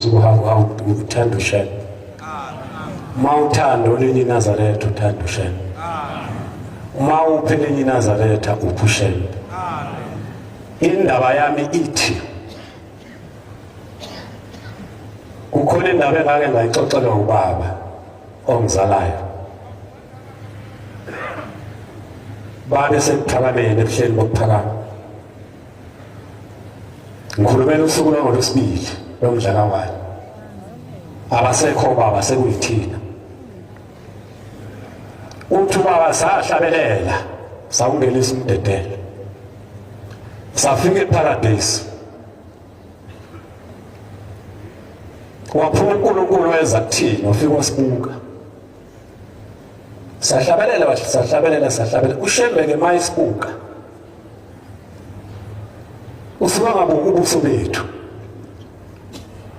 Uthanda uShembe. Uma uthanda olinye iNazaretha uthanda uShembe. Uma uphi elinye iNazaretha uphi uShembe. Indaba yami ithi kukhona indaba engake ngayixoxelwa ubaba ongizalayo. Babe sekuphakameni ebuhleni bokuphakama. Ngikhulumela usuku lwangolwesibili lomdla kaWani. Abasekho baba sekuyithina. Uthi ubaba sahlabelela sawungenisa umdedelo. Safika eParadise. Waphuma uNkulunkulu weza kuthina wafika wasibuka. Sahlabelela bahle sahlabelela sahlabelela uShembe ke mayisibuka. Usuka ngabuka ubuso bethu.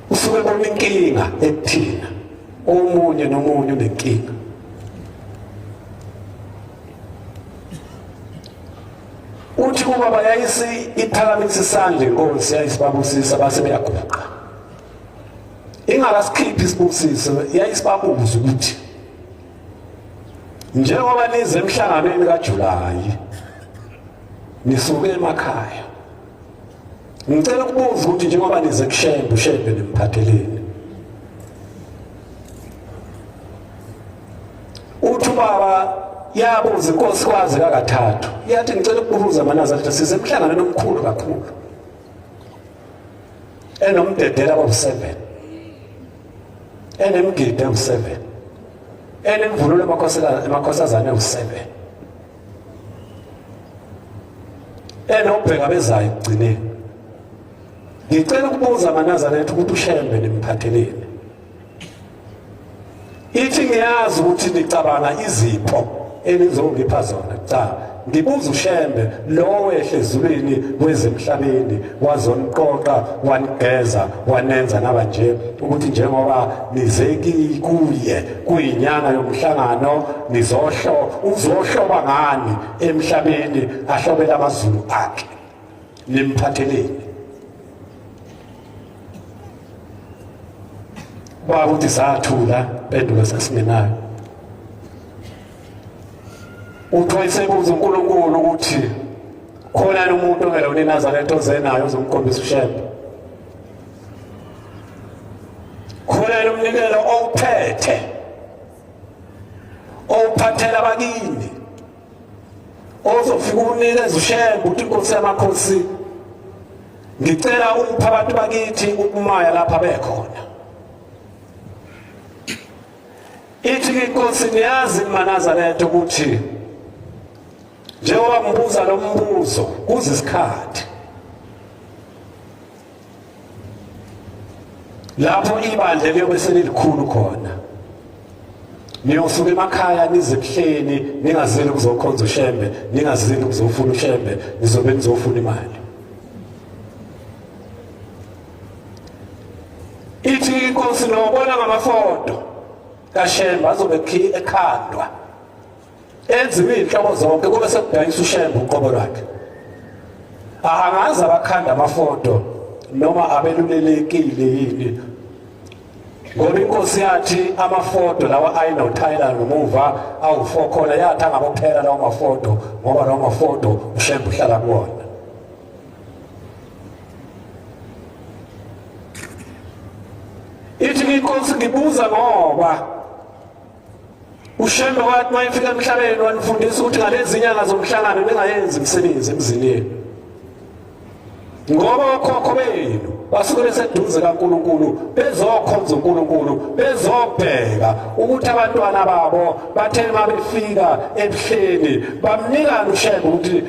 Usuke bona inkinga ekuthina. Omunye nomunye unenkinga. Uthi ubaba yayisi iphakamisa isandla inkosi yayisibabusisa base beyaguqa. Ingakasikhiphi isibusiso yayisibabuza ukuthi njengoba nize emhlanganweni kaJulayi nisuke emakhaya, ngicela ukubuza ukuthi njengoba nize kuShembe, uShembe nimphatheleni? Uthi ubaba yabuza inkosi kwazi kakathathu, yathi ngicela ukubuza amaNazaretha, size emhlanganweni omkhulu kakhulu enomdedela bawu-7, enemgidi ewu-7, enemvunulo emakhosazane ewu-7, enobheka bezayo ekugcineni. Ngicela ukubuza amaNazaretha ukuthi uShembe nimphatheleni? Ithi ngiyazi ukuthi nicabanga izipho enizongipha zona. Cha, ngibuza uShembe lo wehle ezulwini wezemhlabeni wazoniqoqa wanigeza wanenza naba nje, ukuthi njengoba nize kuye kuyinyanga yomhlangano nizohlo uzohloba ngani emhlabeni ahlobela amazulu akhe, nimphatheleni? Baba uthi sathula pendulo sasingenayo. Uthi wayesebuza uNkulunkulu ukuthi khona umuntu ongelona iNazaretha ozenayo ozomkhombisa uShembe, khona umnikelo owuphethe owuphathela abakini ozofika unikeza uShembe, uthi inkosi yamakhosi ngicela upha abantu bakithi ukumaya lapha bekhona. Ithi inkosi niyazi maNazaretha ukuthi njengoba ngibuza lo mbuzo kuze isikhathi lapho ibandla liyobe selilikhulu khona, niyosuka emakhaya nize ebuhleni ningazili ukuzokhonza uShembe, ningazili ukuzofuna uShembe, nizobe nizofuna imali. Ithi inkosi nobona ngamafoto kaShembe azobe ekhandwa enziwe inhlobo zonke, kube sekudayisa uShembe uqobo lwakhe. Angazi abakhanda amafoto noma abelulelekile yini, ngoba inkosi yathi amafoto lawa ayinothayela ngemuva awu-4 khona, yathi angabophela lawo mafoto ngoba lawo mafoto uShembe uhlala kuwona. Ithi inkosi ngibuza ngoba uShembe wathi mayefika emhlabeni wanifundisa ukuthi ngalezi nyanga zomhlangano ningayenzi imisebenzi emzini yenu, ngoba okhokho benu basuke beseduze kaNkulunkulu bezokhonza uNkulunkulu, bezobheka ukuthi abantwana babo bathe mabefika ebuhleni bamnikana uShembe ukuthi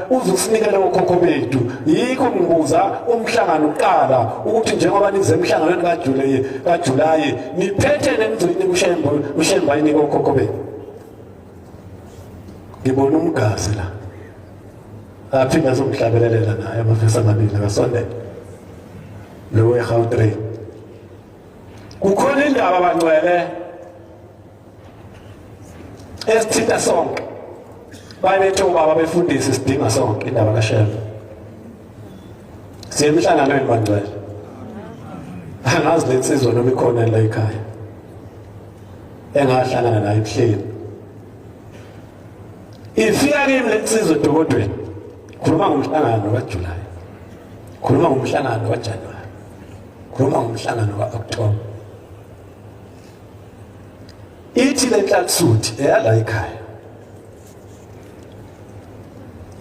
uzosinikela okhokho bethu. Yikho ngibuza umhlangano uqala ukuthi njengoba nize emhlanganweni kaJulayi niphethe nemgcini uShembe, uShembe ayinike okhokho bethu. Ngibona umgazi la aphinde azomhlabelelela naye amavesi amabili akasondele lo weGautrain. Kukhona indaba bangcwele esithinta sonke, babethi ubaba befundisi sidinga sonke indaba kaShembe. Siye emhlanganweni bangcwele. Angazi lensizwa noma ikhona la ekhaya engahlangana nayo ebuhleni. Ifika kimi lensizwa edokodweni, khuluma ngomhlangano kaJuly, khuluma ngomhlangano kaJanuary, khuluma ngomhlangano kaOctober. Ithi lenhlansuthi eyala ekhaya,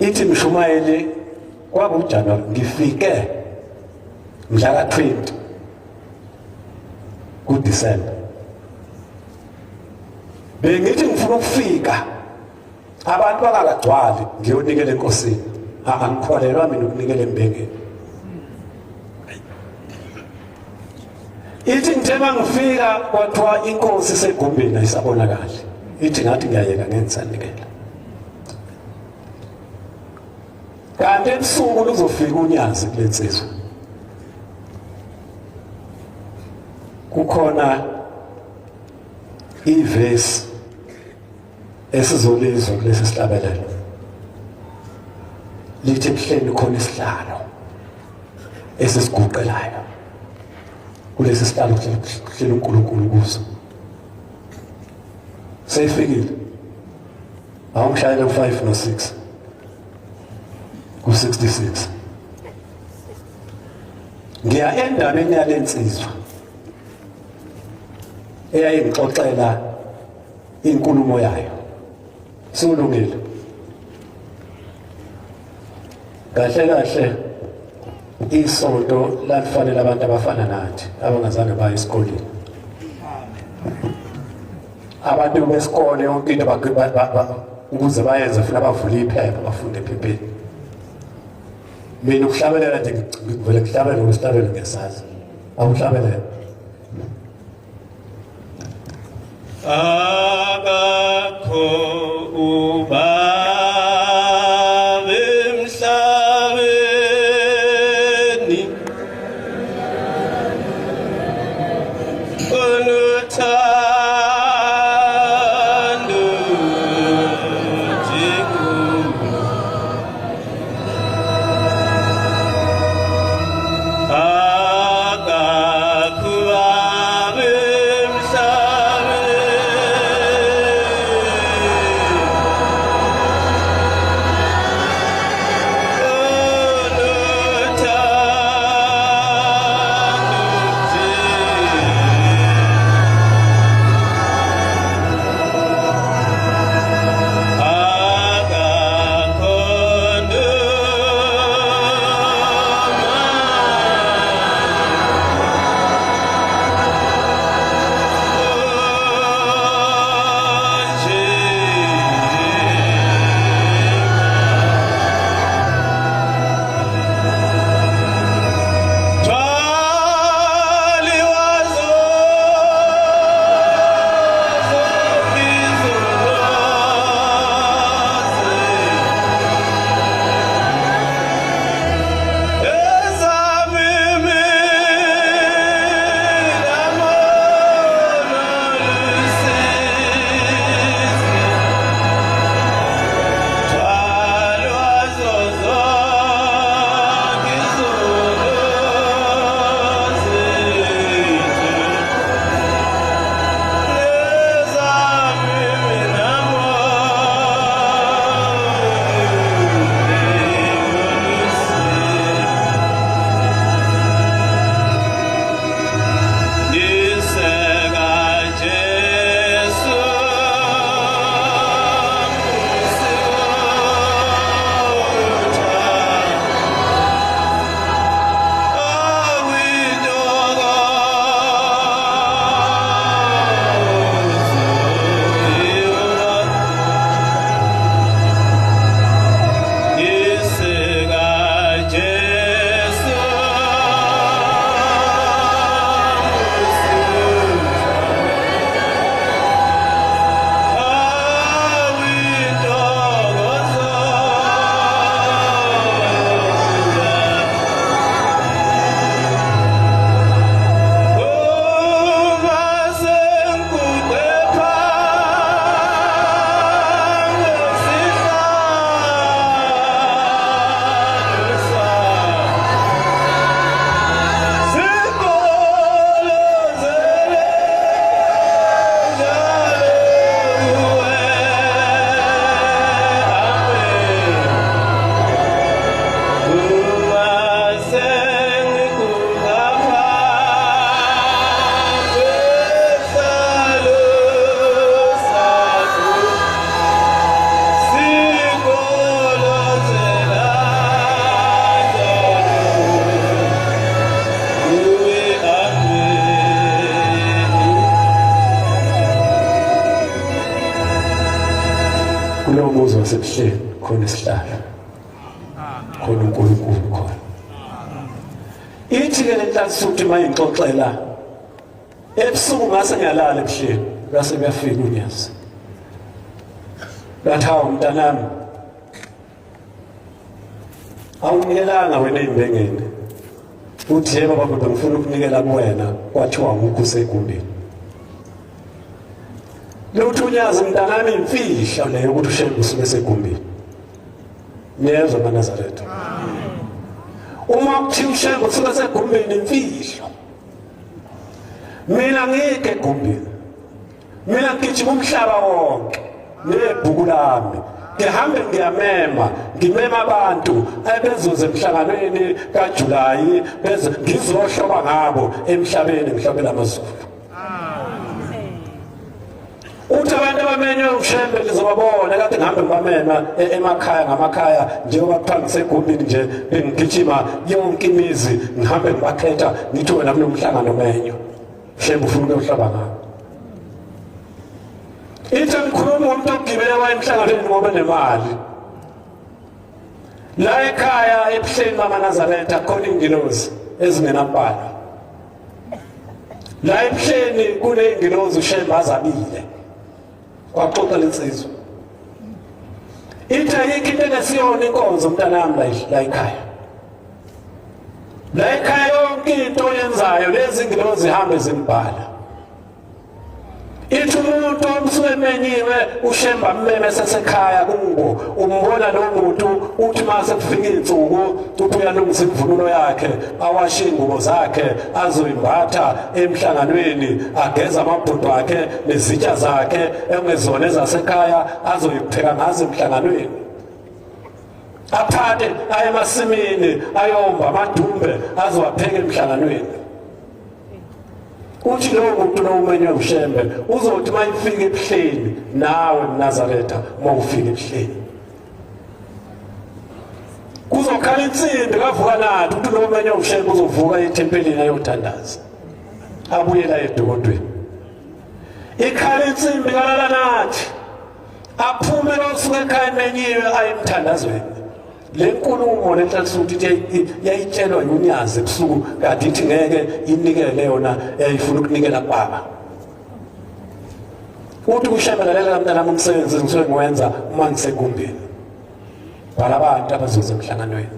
ithi mshumayeli, kwakuJanuary ngifike mhla ka-20 kuDisemba, bengithi ngifuna ukufika abantu bangakagcwali ngiyonikela enkosini. Angikholelwa mina ukunikela embengeni. Ithi ngithe mangifika kwathiwa inkosi isegumbini ayisabonakali. Ithi ngathi ngiyayeka ngengisanikela. Kanti ebusuku luzofika unyazi kule nsizwa. Kukhona ivesi esizolizwa kulesi sihlabelelo, lithi ebuhleni khona isihlalo esisiguqelayo. Kulesi sihlalo kuhleli uNkulunkulu kuso. Seyifikile, awungishayele ku-5 no-6 ku-66. Ngiya endabeni yale nsizwa eyayingixoxela inkulumo yayo. Siwulungile kahle kahle, isonto lalifanele abantu abafana nathi abangazange baye esikoleni. Abantu besikole yonke into ukuze bayenze funa bavule iphepha, bafunde ephepheni. Mina ukuhlabelela nje, ngivele kuhlabele ngoba isihlabelo ngiyasazi. Awuhlabelela. Akakho ubaba emhlabeni onothando njenguwe, akakho ubaba emhlabeni. Umuzi wasebuhleni khona isihlalo, khona uNkulunkulu khona. Ithi ke lenhlansuthi mayingixoxela ebusuku ngase ngiyalala ebuhleni, base kuyafika unyazi. Bathi hawu mntanami, awunikelanga wena ey'mbengeni. Uthi yebo baba, bengifuna ukunikela kuwena, kwathiwa awukho usegumbini. Lutho unyazi mntanami, imfihlo leyo ukuthi uShembe usuke esegumbini. Niyezwa maNazaretha? Uma kuthiwa uShembe usuke esegumbini, imfihlo. Mina ngike egumbini, mina ngigijima umhlaba wonke nebhuku lami, ngihambe ngiyamema, ngimema abantu ebezoze emhlanganweni kaJulayi, beze ngizohloba ngabo emhlabeni, ngihlobela amazulu. Uthi abantu abamenywe uShembe ngizobabona, kade ngihambe ngibamema emakhaya ngamakhaya, njengoba kuthiwa ngisegumbini nje bengigijima yonke imizi, ngihambe ngibakhetha, ngithi wena kunomhlangano menywa, Shembe ufuna ukuyohlaba ngawo. Ithi ngikhuluma ngomuntu ogibele waye emhlanganweni ngoba enemali. La ekhaya ebuhleni bamaNazaretha khona ingilozi ezingenambalo. La ebuhleni kuneyingilozi uShembe azabile. Kwaxoxa lensizwa. Ithi ayikho into engesiyona inkonzo mntanami la ekhaya. La ekhaya yonke into oyenzayo lezi ngilozi zihambe zimbhala. Ithi umuntu osuke emenyiwe uShembe ammeme sesekhaya kubo, umbona lo muntu uthi mase kufika insuku uthi uyalungisa imvunulo yakhe, awashe ingubo zakhe azoyimbatha emhlanganweni, ageza amabhudo akhe nezitsha zakhe engezona ezasekhaya azoyipheka ngazo emhlanganweni, aphathe aye emasimini ayomba amadumbe azowapheka emhlanganweni. Uthi lowo muntu lo umenywe uShembe uzothi uma ifika ebuhleni, nawe mNazaretha uma ufika ebuhleni kuzokhala insimbi kavuka nathi, ukuthi lo umenywe uShembe uzovuka ethempelini ayothandaza, abuyela edokodweni. Ikhala insimbi kalala nathi, aphume lo usuke ekhaya emenyiwe aye emthandazweni. Le nkulumo lenhlansuthi yayitshelwa yunyazi ebusuku, kade ithi ngeke inikele yona, yayifuna ukunikela kubaba. Uthi kuShembe, lalela mntanami, umsebenzi ngisuke ngiwenza uma ngisegumbini, bhala abantu abazoza emhlanganweni.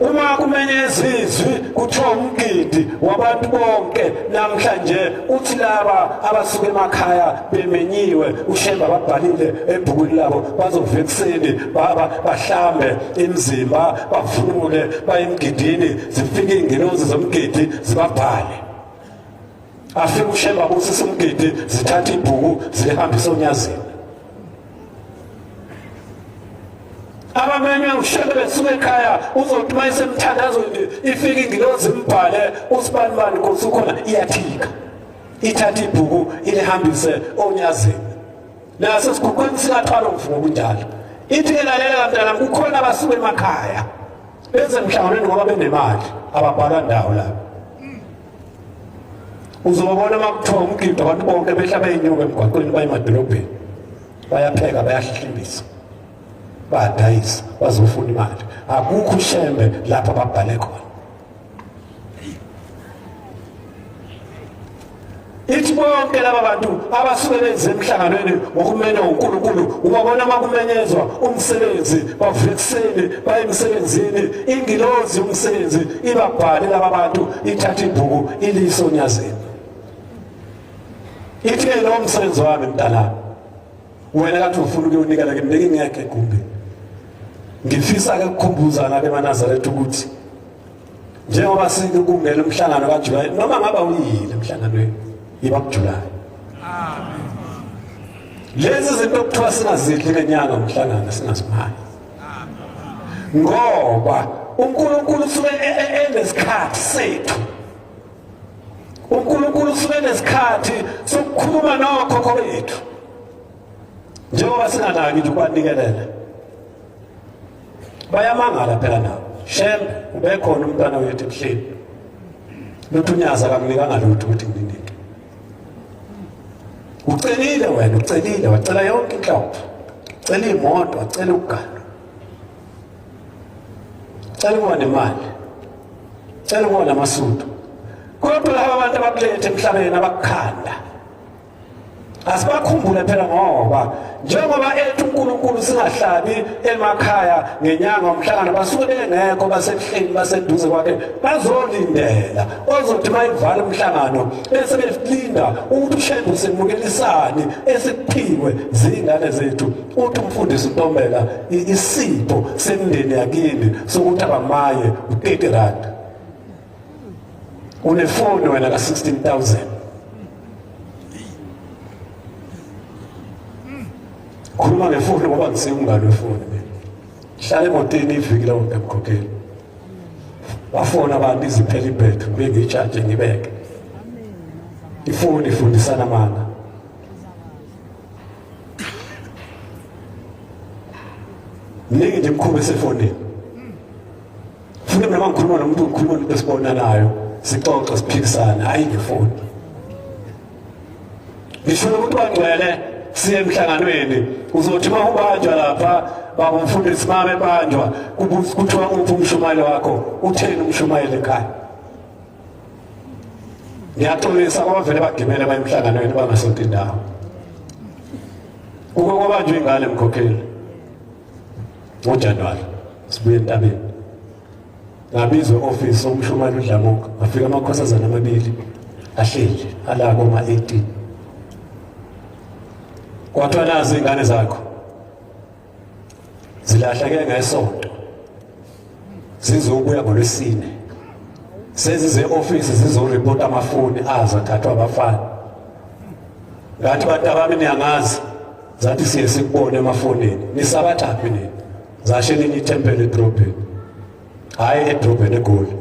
Uma kumenyeza izwi kuthiwa umgidi wabantu bonke namhlanje, uthi laba abasuka emakhaya bemenyiwe uShembe ababhalile ebhukwini labo bazovuka ekuseni bahlambe imizimba, bavunule, baye emgidini, zifike iy'ngelozi zomgidi zibabhale. Afike uShembe abusise umgidi, zithathe ibhuku zilihambise onyazini. Abamenywe uShembe besuka ekhaya, uzothi uma esemthandazweni ifike ingilozi imbhale usibanibani Nkosi ukhona, iyathika ithathe ibhuku ilihambise onyazini. Naso siguqweni sikathwalo ngokunjalo. Ithi ke lalela mntanami, kukhona abasuka emakhaya beze emhlanganweni ngoba benemali, ababhalwa ndawo lapho. Uzobabona uma kuthiwa umgidi abantu bonke behla beyinyuka emgwaqweni baye emadolobheni, bayapheka, bayahlihlibisa, bayadayisa, bazofuna imali. Akukho uShembe lapho ababhale khona. Ithi bonke laba bantu abasuke benze emhlanganweni ngokumenywa uNkulunkulu, ubabona uma kumenyezwa umsebenzi, bavuka ekuseni baye emsebenzini, ingilozi yomsebenzi ibabhale laba bantu, ithathe ibhuku ilise onyazini. Ithi ke lo msebenzi wami mntanami, wena kathi ufuna ukuyonikela kimi, bengingekho egumbini. Ngifisa ke ukukhumbuzana ke maNazaretha ukuthi njengoba sikungena umhlangano kaJulayi, noma ngaba uyile emhlanganweni, yiba kuJulayi. Lezi zinto okuthiwa singazidli ngenyanga umhlangano singazimali, ngoba uNkulunkulu usuke enesikhathi sethu. uNkulunkulu usuke enesikhathi sokukhuluma nokhokho bethu, njengoba singanaki nje ukubanikelela. Bayamangala phela nabo, Shembe ubekhona umntwana wethu ebuhleni, lutho unyazi akamnikanga lutho ukuthi nginike. Ucelile wena, ucelile, wacela yonke inhlobo. Ucela imoto, wacela ukugana. Ucela ukuba nemali. Ucela ukuba namasudu. Kodwa laba abantu abakulethe emhlabeni abakukhanda, asibakhumbule phela, ngoba njengoba ethi uNkulunkulu singahlabi emakhaya ngenyanga umhlangano, basuke bengekho, basebuhleni, baseduze kwakhe, bazolindela ozothi mayivala umhlangano bese belinda ukuthi uShembe usemukelisani esikuphiwe zingane zethu. Uthi umfundisi uNtombela isipho semndeni yakini sokuthi abamaye u30 rand. Unefoni wena ka 16,000. Khuluma ngefoni ngoba ngisengumngane wefoni mina. Hlala emotini iviki lonke emkhokheli. Bafona abantu iziphela ibhethu bengiyicharge ngibeke. Ifoni ifundisana amanga. Mningi nje imikhuba esefonini. Funa mina ngikhuluma nomuntu, ngikhuluma nomuntu esibonanayo, sixoxe siphikisane, hayi ngefoni. Ngisho ukuthi bangcwele siye emhlanganweni, uzothi uma ubanjwa lapha baba umfundisi mama ebanjwa, kuthiwa uphi umshumayeli wakho, utheni umshumayeli ekhaya? Ngiyaxolisa kwabavele bagibele baye emhlanganweni bangasonto indawo. Kuke kwabanjwa ingane mkhokheli ngoJanuwari, sibuye entabeni, ngabizwa e-ofisi umshumayeli uDlamuka, ngafika amakhosazana amabili ahleli ala koma-18. Kwathiwa nazi iy'ngane zakho zilahleke ngesonto, zizobuya ngolwesine, sezize e-ofisi zizoripota amafoni azo athathwa abafana. Ngathi bantu abami niyangazi? Zathi siye sikubone emafonini. Nisabathaphi nini? Zasho elinye ithempeli edrobheni, hhayi edrobheni eGoli.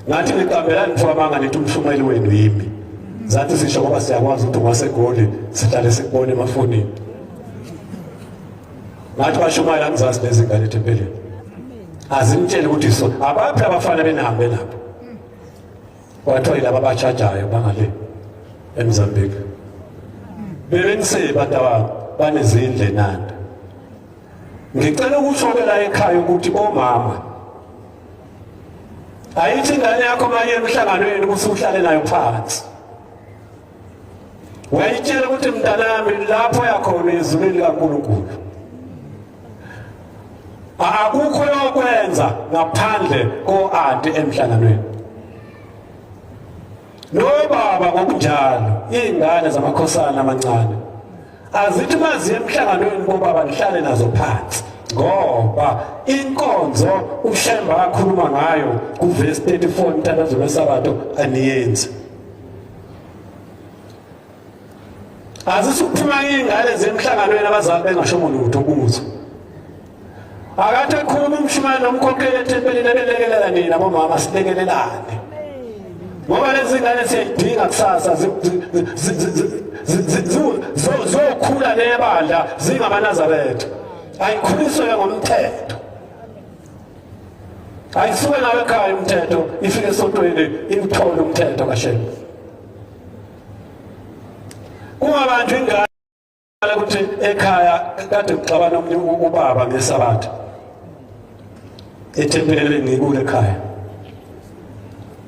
Ngathi niqambelani mfo amanga, nithi umshumayeli wenu yimi. Zathi sisho ngoba siyakwazi ukuthi ungasegoli, sihlale sikubone emafonini. Ngathi bashumayela angizazi lezi ngane ethempelini, azinitshele ukuthi so abaphi abafana benihambe nabo. Kwathiwa yilaba abatshajayo bangale eMozambique, bebenisebe bantu banezindlu eNanda. Ngicela ukusho-ke la ekhaya ukuthi bomama, ayithi ingane yakho manje emhlanganweni usuhlale nayo phansi, uyayitshela ukuthi mntanami lapho yakhona ezulwini likaNkulunkulu akukho yokwenza ngaphandle ko-anti emhlanganweni nobaba. Ngokunjalo iy'ngane zamakhosana amancane azithi maziye emhlanganweni kobaba nihlale nazo phansi, ngoba inkonzo uShembe akhuluma ngayo kuvesi 34 umthandazo wesabatho aniyenzi. Azisukuphuma iy'ngane zemhlanganweni abazali bengasho lutho kuzo. Akathi ekhuluma umshumayeli nomkhokheli ethempelini ebelekelela nina bomama, silekelelane ngoba lezi ngane siyayidinga kusasa, zokhula nebandla zingamaNazaretha. Ayikhuliswe ngomthetho, ayisuke nawe ekhaya umthetho, ifike esontweni iwuthole umthetho kaShembe. Kungabanjwa ingane ukuthi ekhaya kade kuxabana omunye ubaba ngesabatha ethempelini ngikule ekhaya,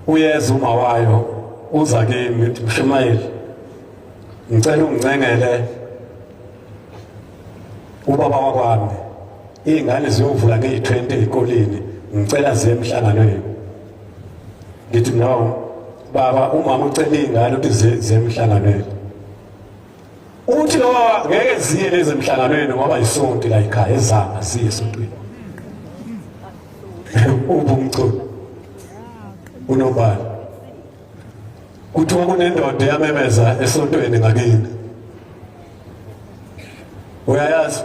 uyeza uma wayo uza kimi, uthi mshumayeli ngicela ungincengele ubaba wakwami, iy'ngane ziyovula ngeyi-20 ey'koleni, ngicela ziye emhlanganweni. Ngithi no baba, umama ucela iy'ngane ukuthi ziye emhlanganweni. Uthi lo baba ngeke ziye lezi emhlanganweni ngoba isonto la ekhaya ezanga ziye esontweni. Ubumculo unobani? Kuthiwa kunendoda eyamemeza esontweni ngakini, uyayazi?